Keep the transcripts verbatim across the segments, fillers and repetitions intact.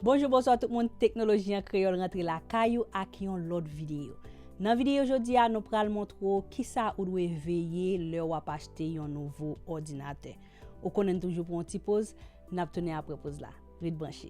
Bonjou, bonswa tout moun, Teknoloji an Kreyòl rantre lakay ou ak yon lòt videyo. Nan videyo jodi a, nou pral montre w kisa ou dwe veye lè w ap achte yon nouvo òdinatè. Ou konnen n toujou pran yon ti poz, n ap tounen apre poz la. Ret branche.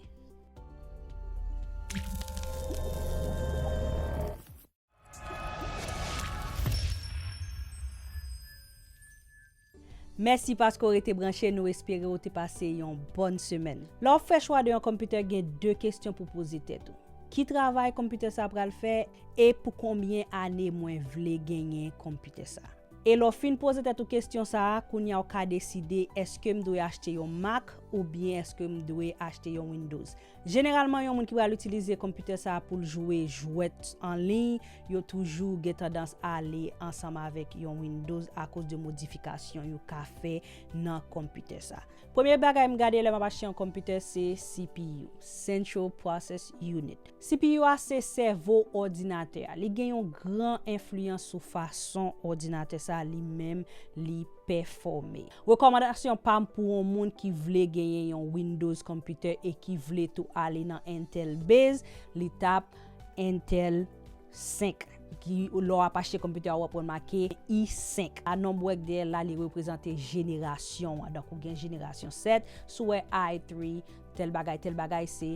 Mèsi paske w rete branche, nou espere w te pase yon bòn semèn. Lè w ap fè chwa de yon konpitè, gen de kesyon pou poze tèt ou. Ki travay konpitè sa pral fè e pou konbyen ane mwen vle genyen konpitè sa? E lè w fin poze tèt ou kesyon sa a, kounye a w ka deside èske m dwe achte yon Mac oubyen èske m dwe achte yon Windows. Jeneralman, yon moun ki pral itilize konpitè sa a pou l jwe jwèt an liy, yo toujou gen tandans ale ansanm avèk yon Windows akoz de modifikasyon yo ka fè nan konpitè sa a. Premye bagay m gade lè m ap achte yon konpitè se C P U, Central Process Unit. C P U a se sèvo òdinatè a. Li gen yon gran enfliyans sou fason òdinatè sa a li menm li pèfòme. Rekòmandasyon pa m pou yon moun ki vle genyen yon Windows konpitè e ki vle tou ale nan Intel base, li t ap Intel senk. Ki, lè w ap achte konpitè a, w ap wè make i senk. A nonb w wè k dèyè l la, li reprezante jenerasyon an. Donk, ou gen jenerasyon sèt, si w wè i three, tèl bagay, tèl bagay, se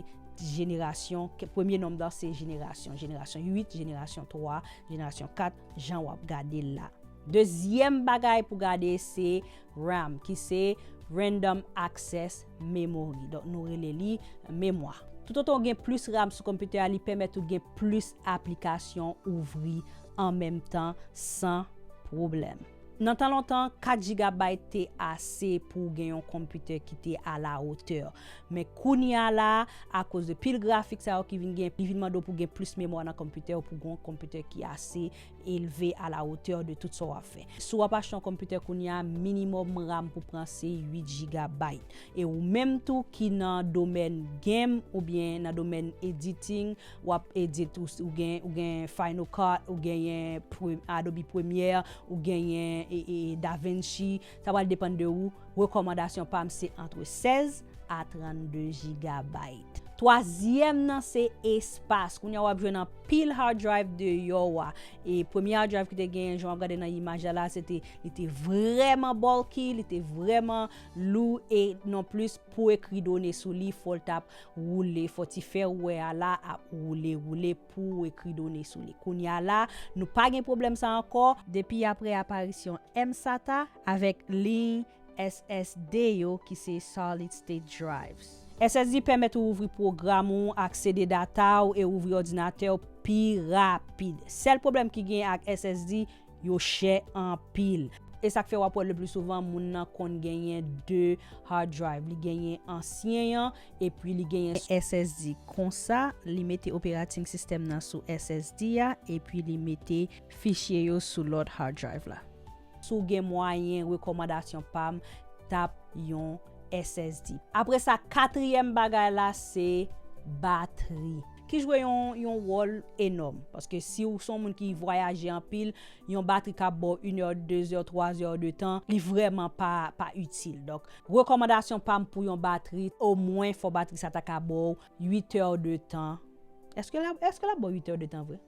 jenerasyon, ke, premye nonb lan se jenerasyon. Jenerasyon uit, jenerasyon twa, jenerasyon kat, jan w ap gade l la. Dezyèm bagay pou gade se RAM, ki se Random Access Memory. Donk, nou rele li memwa. Toutotan w gen plis RAM sou konpitè a, li pèmèt ou gen plis aplikasyon ouvri an menm tan san pwoblèm. Nan tan lontan, kat gigabayt te ase pou w gen yon konpitè ki te a la hauteur. Men kounye a la, akoz de pil grafik sa yo ki vin gen, li vin mande w pou gen plis memwa nan konpitè w pou gen yon konpitè ki ase elve a la hauteur de tout sa w ap fè. Si w ap achte yon konpitè kounye a, minimòm RAM pou pran se uit gigabayt. E ou menm tou ki nan domèn game oubyen nan domèn editing, w ap edit, ou, ou gen, ou gen Final Cut, ou genyen Pre-, Adobe Premiere, ou genyen, e, e, DaVinci, sa pral depann de ou. Rekòmandasyon pa m se antre sèz a trannde gigabayt. Twazyèm nan se espas. Kounye a w ap jwenn anpil hard drive deyò a. E premye hard drive ki te genyen, jan w ap gade nan imaj la, la, se te, li te vrèman bulky, li te vrèman lou e non plis pou ekri done sou li, fò l t ap woule, fò ti fè wè a la ap woule, woule pou ekri done sou li. Kounye a la, nou pa gen pwoblèm sa ankò. Depi apre aparisyon M SATA avèk liy S S D yo ki se Solid State Drives. S S D pèmèt ou ouvri pwogram ou, aksede data ou e ouvri òdinatè w pi rapid. Sèl pwoblèm ki gen ak S S D, yo chè anpil. E sa k fè w ap wè le pli souvan moun nan konn genyen de hard drive. Li genyen ansyen an, epi li genyen S S D. Konsa, li mete operating system nan sou S S D a, epi li mete fichye yo sou lòt hard drive la. Si w gen mwayen, rekòmandasyon pa m, t ap yon S S D. Apre sa, katriyèm bagay la, se batri. Ki jwe yon, yon wòl enòm. Paske si w se yon moun ki vwayaje anpil, yon batri k ap ba w inè, dezè, twazè de tan, li vrèman pa, pa itil. Donk, rekòmandasyon pa m pou yon batri, omwen fò batri sa ta ka ba w uit è de tan. Èske l ap, èske l ap ba w uit è de tan vre?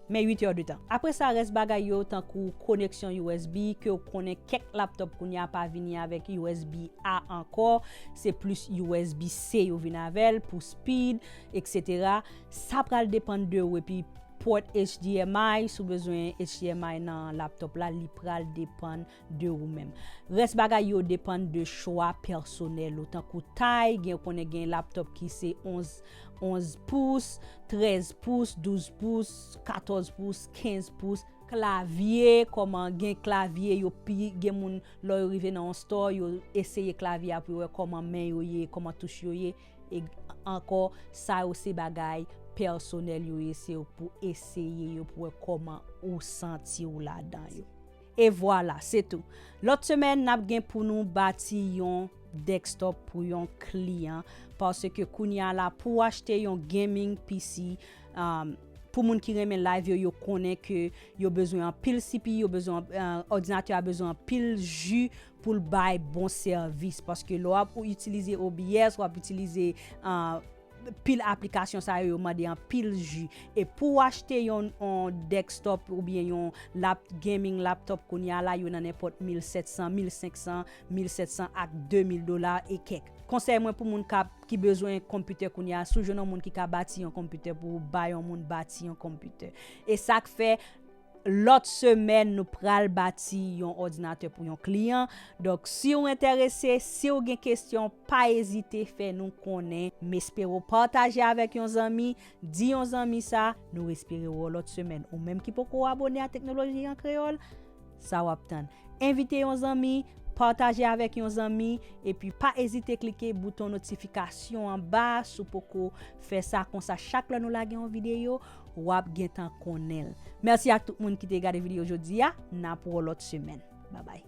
Men uit è de tan. Apre sa, rès bagay yo, tankou koneksyon U S B, ke w konnen kèk laptop kounye a pa vini avèk U S B A ankò, se plis U S B C yo vin avè l pou speed, et cetera. Sa pral depann de ou. Epi pòt H D M I, si w bezwen H D M I nan laptop la, li pral depann de ou menm. Rès bagay yo depann de chwa pèsonèl ou, tankou tay, gen, konnen gen laptop ki se onz, onz pous, trèz pous, douz pous, katòz pous, kenz pous. Klavye, kòman gen klavye, yo pi, gen moun, lè yo rive nan yon store, yo eseye klavye a pou yo wè kòman men yo ye, kòman touch yo ye. E ankò, sa yo se bagay pèsonèl yo ye, se pou eseye yo, pou wè kòman ou santi w ladan yo. E vwala, se tou. Lòt semèn, n ap gen pou nou bati yon desktop pou yon kliyan, paske kounye a la, pou w achte yon gaming P C, um, pou moun ki renmen live yo, yo konnen ke yo bezwen anpil C P U, yo bezwen, uh, òdinatè a bezwen anpil ji pou l bay bon sèvis. Paske lè w ap itilize O B S, w ap itilize, uh, pil aplikasyon sa yo, yo mande anpil ji. E pou w achte yon, yon desktop oubyen yon lap, gaming laptop kounye a la, yo nan nenpòt mil sèt san, mil senk san, mil sèt san ak de mil dola e kèk. Konsèy mwen pou moun k ap, ki bezwen konpitè kounye a, si w jwenn yon moun ki ka bati yon konpitè pou ou, bay yon moun bati yon konpitè. E sa k fè lòt semèn, nou pral bati yon òdinatè pou yon kliyan. Donk, si w enterese, si w gen kesyon, pa ezite fè nou konnen. M espere w pataje avèk yon zanmi, di yon zanmi sa. Nou espere w lòt semèn. Ou menm ki poko abone a Teknoloji an Kreyòl, sa w ap tann. Envite yon zanmi, pataje avèk yon zanmi, epi pa ezite klike bouton notifikasyon anba si w poko fè sa. Konsa, chak lè nou lage yon videyo, w ap gentan konnen l. Mèsi ak tout moun ki te gade videyo jodi a. N ap wè w lòt semèn. Babay.